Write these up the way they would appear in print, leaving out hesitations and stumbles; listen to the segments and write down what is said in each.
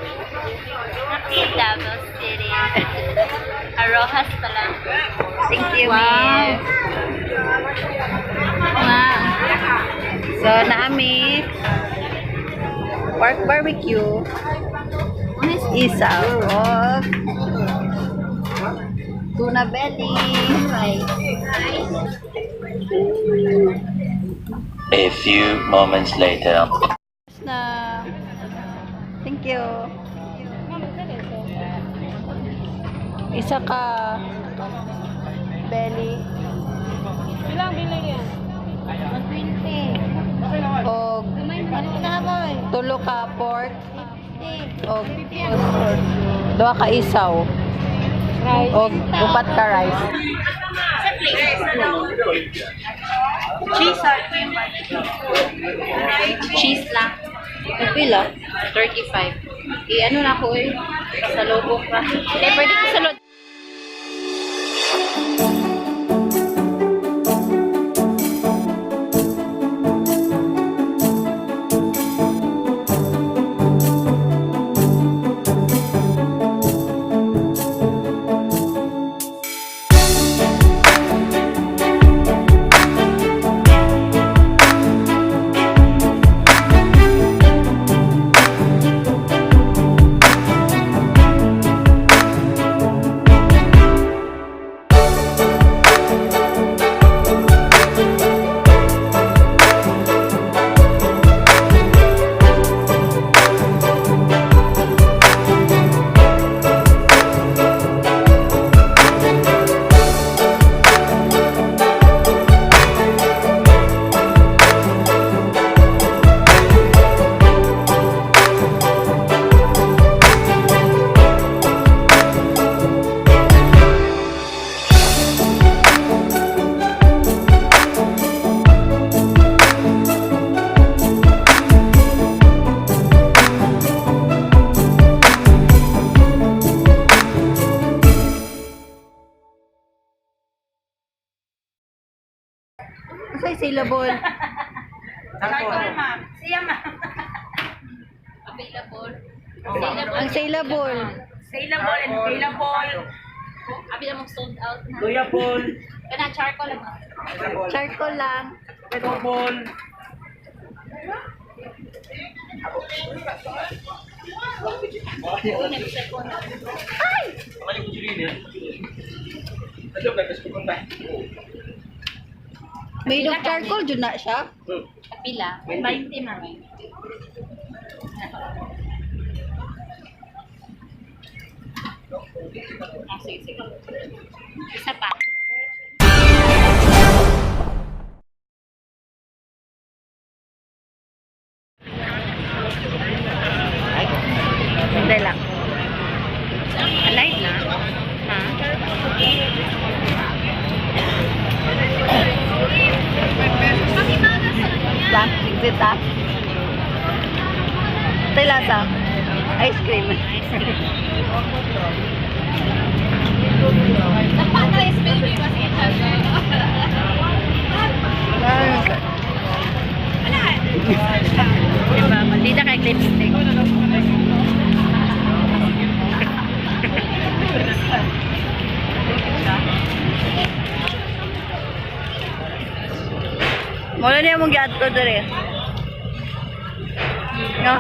Sa Davao City. Arojas pala. Thank you, Wow. Miss. Wow. So, naami pork barbecue, isaw, og tuna belly. Rice. A few moments later. Na. Thank you. Isa ka belly. Bilang bilang yan? 120. Og tulo ka pork og duha ka isaw Rice. og upat ka rice. Sa plate. Cheese or cream barbecue? Cheese lang. Pila? 35. Eh, ano na ako eh. Sa lobo pa. Eh, pwede ko sa lobo. Unsay syllable? Charcoal, ma'am. Siya, ma'am. Available. Ang syllable. Saleable and available. Abi na mong sold out na. Luya Paul, Kana charcoal lang. Charcoal lang. Paul. Made of charcoal jud na siya. Pila? 20, ma'am. Ah, sige, sige. Isa pa. Hindi lang. Alive na? Ha? Lang, exit ah. Ito yung lasa. Ice cream. Napaka-ice baby kasi Diba? Maldita kay lipstick. Mula niya mong giadto dere. No?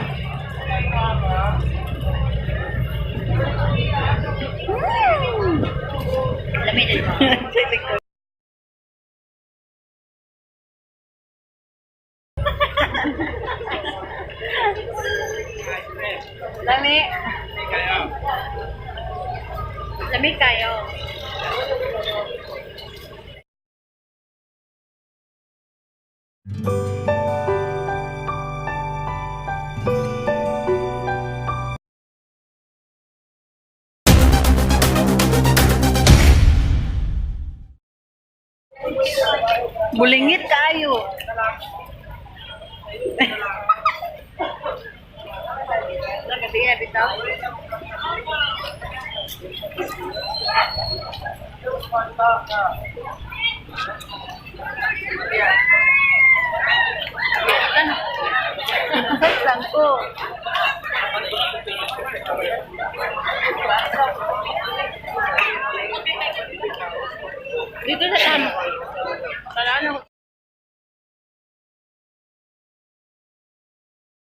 Lamig din. Lami. Lamig kayo. Bulingit kayo. Gabi na bitaw. Lang ko. Dito sa tamo. Para ano?